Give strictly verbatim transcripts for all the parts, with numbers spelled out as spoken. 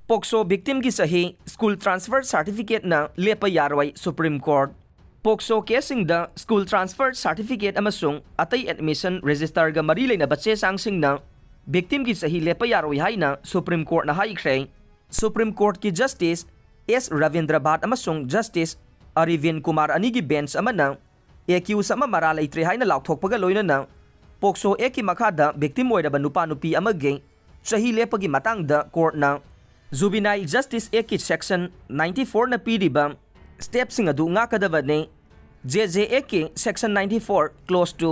ꯄꯣꯛꯁꯣ ꯚꯤꯛꯇꯤꯝꯒꯤ ꯆꯍꯤ, school transfer ꯁꯥꯔꯇꯤꯐꯤꯀꯦꯠꯅ ꯂꯦꯞꯄ ꯌꯥꯔꯣꯏ, ꯁꯨꯄ꯭ꯔꯤꯝ ꯀꯣꯔꯠ꯫ ꯄꯣꯛꯁꯣ ꯀꯦꯁꯁꯤꯡꯗ ꯁ꯭ꯀꯨꯜ ꯇ꯭ꯔꯥꯟꯁꯐꯔ ꯁꯥꯔꯇꯤꯐꯤꯀꯦꯠ ꯑꯃꯁꯨꯡ ꯑꯇꯩ ꯑꯦꯗꯃꯤꯁꯟ ꯔꯦꯖꯤꯁꯇꯔꯒ ꯃꯔꯤ ꯂꯩꯅꯕ ꯆꯦ ꯆꯥꯡꯁꯤꯡꯅ ꯚꯤꯛꯇꯤꯝꯒꯤ ꯆꯍꯤ ꯂꯦꯞꯄ ꯌꯥꯔꯣꯏ ꯍꯥꯏꯅ ꯁꯨꯄ꯭ꯔꯤꯝ ꯀꯣꯔꯠꯅ ꯍꯥꯏꯈ꯭ꯔꯦ꯫ ꯁꯨꯄ꯭ꯔꯤꯝ ꯀꯣꯔꯠꯀꯤ ꯖꯁꯇꯤꯁ ꯑꯦꯁ ꯔꯕꯤꯟꯗ꯭ꯔ ꯚꯥꯠ ꯑꯃꯁꯨꯡ ꯖꯁꯇꯤꯁ ꯑꯔꯤꯚꯤꯟ ꯀꯨꯃꯥꯔ ꯑꯅꯤꯒꯤ ꯕꯦꯟꯆ ꯑꯃꯅ ꯑꯦꯀ꯭ꯌꯨꯁ ꯑꯃ ꯃꯔꯥ ꯂꯩꯇ꯭ꯔꯦ ꯍꯥꯏꯅ ꯂꯥꯎꯊꯣꯛꯄꯒ ꯂꯣꯏꯅꯅ ꯄꯣꯛꯁꯣ ꯑꯦꯛꯀꯤ ꯃꯈꯥꯗ ꯚꯤꯛꯇꯤꯝ ꯑꯣꯏꯔꯕ ꯅꯨꯄꯥ ꯅꯨꯄꯤ ꯑꯃꯒꯤ ꯆꯍꯤ ꯂꯦꯞꯄꯒꯤ ꯃꯇꯥꯡꯗ ꯀꯣꯔꯠꯅ ꯖꯨꯕꯤꯅꯥꯏꯜ ꯖꯁꯇꯤꯁ ꯑꯦꯛꯀꯤ ꯁꯦꯛꯁꯟ ꯅꯥꯏꯟꯇꯤ ꯐꯣꯔꯅ ꯄꯤꯔꯤꯕ ꯁ꯭ꯇꯦꯞꯁꯤꯡ ꯑꯗꯨ ꯉꯥꯛꯀꯗꯕꯅꯤ꯫ ꯖꯦ ꯖꯦ ꯑꯦꯛꯀꯤ section ninety four, clause two,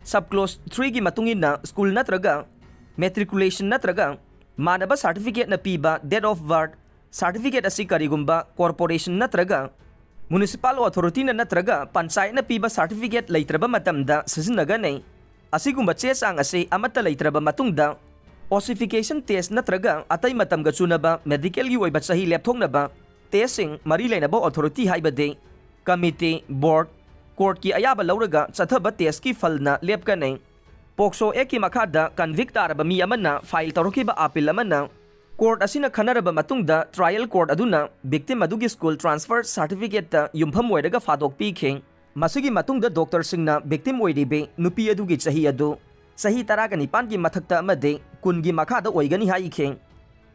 sub clause ꯊ꯭ꯔꯤꯒꯤ ꯃꯇꯨꯡ ꯏꯟꯅ ꯁ꯭ꯀꯨꯜ ꯅꯠꯇ꯭ꯔꯒ ꯃꯦꯇ꯭ꯔꯤꯀꯨꯂꯦꯁꯟ ꯅꯠꯇ꯭ꯔꯒ ꯃꯥꯟꯅꯕ ꯁꯥꯔꯇꯤꯐꯤꯀꯦꯠꯅ ꯄꯤꯕ ꯗꯦꯠ ꯑꯣꯐ ꯕꯔꯊ ꯁꯥꯔꯇꯤꯐꯤꯀꯦꯠ ꯑꯁꯤ ꯀꯔꯤꯒꯨꯝꯕ ꯀꯣꯔꯄꯣꯔꯦꯁꯟ ꯅꯠꯇ꯭ꯔꯒ ꯃ꯭ꯌꯨꯅꯤꯁꯤꯄꯥꯜ ꯑꯣꯊꯣꯔꯤꯇꯤꯅ ꯅꯠꯇ꯭ꯔꯒ ꯄꯟꯆꯥꯌꯠꯅ ꯄꯤꯕ ꯁꯥꯔꯇꯤꯐꯤꯀꯦꯠ ꯂꯩꯇ꯭ꯔꯕ ꯃꯇꯝꯗ ꯁꯤꯖꯤꯟꯅꯒꯅꯤ꯫ ꯑꯁꯤꯒꯨꯝꯕ ꯆꯦ ꯆꯥꯡ ꯑꯁꯤ ꯑꯃꯠꯇ ꯂꯩꯇ꯭ꯔꯕ ꯃꯇꯨꯡꯗ, ꯑꯣꯁꯤꯐꯤꯀꯦꯁꯟ ꯇꯦꯁ ꯅꯠꯇ꯭ꯔꯒ ꯑꯇꯩ ꯃꯇꯝꯒ ꯆꯨꯅꯕ ꯃꯦꯗꯤꯀꯦꯜꯒꯤ ꯑꯣꯏꯕ ꯆꯍꯤ ꯂꯦꯞꯊꯣꯛꯅꯕ ꯇꯦꯁꯁꯤꯡ ꯃꯔꯤ ꯂꯩꯅꯕ ꯑꯣꯊꯣꯔꯤꯇꯤ, ꯍꯥꯏꯕꯗꯤ ꯀꯃꯤꯇꯤ, ꯕꯣꯔꯗ, ꯀꯣꯔꯠꯀꯤ ꯑꯌꯥꯕ ꯂꯧꯔꯒ ꯆꯠꯊꯕ ꯇꯦꯁꯀꯤ ꯐꯜꯅ ꯂꯦꯞꯀꯅꯤ꯫ ꯄꯣꯛꯁꯣ ꯑꯦꯛꯀꯤ ꯃꯈꯥꯗ ꯀꯟꯚꯤꯛ ꯇꯥꯔꯕ ꯃꯤ ꯑꯃꯅ ꯐꯥꯏꯜ ꯇꯧꯔꯛꯈꯤꯕ ꯑꯄꯤꯜ ꯑꯃꯅ ꯀꯣꯔꯠ ꯑꯁꯤꯅ ꯈꯟꯅꯔꯕ ꯃꯇꯨꯡꯗ, ꯇ꯭ꯔꯥꯏꯌꯦꯜ ꯀꯣꯔꯠ ꯑꯗꯨꯅ ꯚꯤꯛꯇꯤꯝ ꯑꯗꯨꯒꯤ ꯁ꯭ꯀꯨꯜ ꯇ꯭ꯔꯥꯟꯁꯐꯔ ꯁꯥꯔꯇꯤꯐꯤꯀꯦꯠꯇ ꯌꯨꯝꯐꯝ ꯑꯣꯏꯔꯒ ꯐꯥꯗꯣꯛ ꯄꯤꯈꯤ꯫ ꯃꯁꯤꯒꯤ ꯃꯇꯨꯡꯗ ꯗꯣꯛꯇꯔꯁꯤꯡꯅ ꯚꯤꯛꯇꯤꯝ ꯑꯣꯏꯔꯤꯕꯤ ꯅꯨꯄꯤ ꯑꯗꯨꯒꯤ ꯆꯍꯤ ꯑꯗꯨ ꯆꯍꯤ ꯇꯔꯥꯒ ꯅꯤꯄꯥꯟꯒꯤ ꯃꯊꯛꯇ ꯑꯃꯗꯤ ꯀꯨꯟꯒꯤ ꯃꯈꯥꯗ ꯑꯣꯏꯒꯅꯤ ꯍꯥꯏꯈꯤ꯫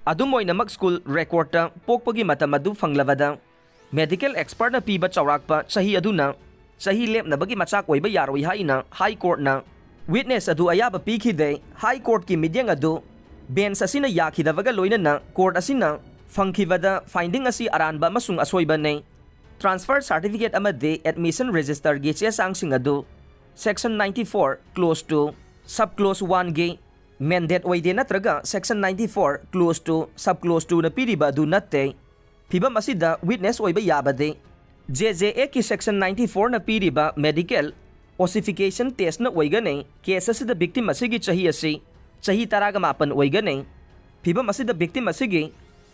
ꯑꯗꯨꯝ ꯑꯣꯏꯅꯃꯛ, ꯁ꯭ꯀꯨꯜ ꯔꯦꯀꯣꯔꯗꯇ ꯄꯣꯛꯄꯒꯤ ꯃꯇꯝ ꯑꯗꯨ ꯐꯪꯂꯕꯗ, ꯃꯦꯗꯤꯀꯦꯜ ꯑꯦꯛꯁꯄꯔꯠꯅ ꯄꯤꯕ ꯆꯥꯎꯔꯥꯛꯄ ꯆꯍꯤ ꯑꯗꯨꯅ ꯆꯍꯤ ꯂꯦꯞꯅꯕꯒꯤ ꯃꯆꯥꯛ ꯑꯣꯏꯕ ꯌꯥꯔꯣꯏ ꯍꯥꯏꯅ ꯍꯥꯏ ꯀꯣꯔꯠꯅ ꯋꯤꯠꯅꯦꯁ ꯑꯗꯨ ꯑꯌꯥꯕ ꯄꯤꯈꯤꯗꯦ꯫ ꯍꯥꯏ ꯀꯣꯔꯠꯀꯤ ꯃꯤꯠꯌꯦꯡ ꯑꯗꯨ ꯕꯦꯟꯆ ꯑꯁꯤꯅ ꯌꯥꯈꯤꯗꯕꯒ ꯂꯣꯏꯅꯅ ꯀꯣꯔꯠ ꯑꯁꯤꯅ ꯐꯪꯈꯤꯕꯗ ꯐꯥꯏꯟꯗꯤꯡ ꯑꯁꯤ ꯑꯔꯥꯟꯕ ꯑꯃꯁꯨꯡ ꯑꯁꯣꯏꯕꯅꯤ꯫ ꯇ꯭ꯔꯥꯟꯁꯐꯔ ꯁꯥꯔꯇꯤꯐꯤꯀꯦꯠ ꯑꯃꯗꯤ ꯑꯦꯗꯃꯤꯁꯟ ꯔꯦꯖꯤꯁꯇꯔꯒꯤ ꯆꯦ ꯆꯥꯡꯁꯤꯡ ꯑꯗꯨ section ninety four, clause two, sub clause ꯋꯥꯟꯒꯤ ꯃꯦꯟꯗꯦꯠ ꯑꯣꯏꯗꯦ ꯅꯠꯇ꯭ꯔꯒ section ninety four, clause two, sub clause ꯇꯨꯅ ꯄꯤꯔꯤꯕ ꯑꯗꯨ ꯅꯠꯇꯦ꯫ ꯐꯤꯚꯝ ꯑꯁꯤꯗ ꯋꯤꯠꯅꯦꯁ ꯑꯣꯏꯕ ꯌꯥꯕꯗꯤ ꯖꯦ ꯖꯦ ꯑꯦꯛꯀꯤ ꯁꯦꯛꯁꯟ ꯅꯥꯏꯟꯇꯤ ꯐꯣꯔꯅ ꯄꯤꯔꯤꯕ ꯃꯦꯗꯤꯀꯦꯜ ꯑꯣꯁꯤꯐꯤꯀꯦꯁꯟ ꯇꯦꯁꯅ ꯑꯣꯏꯒꯅꯤ꯫ ꯀꯦꯁ ꯑꯁꯤꯗ ꯚꯤꯛꯇꯤꯝ ꯑꯁꯤꯒꯤ ꯆꯍꯤ ꯑꯁꯤ ꯆꯍꯤ ꯇꯔꯥꯒ ꯃꯥꯄꯟ ꯑꯣꯏꯒꯅꯤ꯫ ꯐꯤꯚꯝ ꯑꯁꯤꯗ ꯚꯤꯛꯇꯤꯝ ꯑꯁꯤꯒꯤ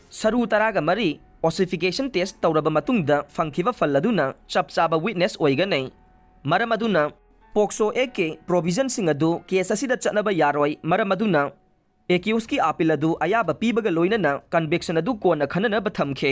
ꯁꯔꯨ ꯇꯔꯥꯒ ꯃꯔꯤ ꯑꯣꯁꯤꯐꯤꯀꯦꯁꯟ ꯇꯦꯁ ꯇꯧꯔꯕ ꯃꯇꯨꯡꯗ ꯐꯪꯈꯤꯕ ꯐꯜ ꯑꯗꯨꯅ ꯆꯞ ꯆꯥꯕ ꯋꯤꯠꯅꯦꯁ ꯑꯣꯏꯒꯅꯤ꯫ ꯃꯔꯝ ꯑꯗꯨꯅ ꯄꯣꯛꯁꯣ ꯑꯦꯛꯀꯤ ꯄ꯭ꯔꯣꯚꯤꯖꯟꯁꯤꯡ ꯑꯗꯨ ꯀꯦꯁ ꯑꯁꯤꯗ ꯆꯠꯅꯕ ꯌꯥꯔꯣꯏ꯫ ꯃꯔꯝ ꯑꯗꯨꯅ ꯑꯦꯀ꯭ꯌꯨꯁꯀꯤ ꯑꯥꯄꯤꯜ ꯑꯗꯨ ꯑꯌꯥꯕ ꯄꯤꯕꯒ ꯂꯣꯏꯅꯅ ꯀꯟꯚꯤꯛꯁꯟ ꯑꯗꯨ ꯀꯣꯟꯅ ꯈꯟꯅꯅꯕ ꯊꯝꯈꯤ꯫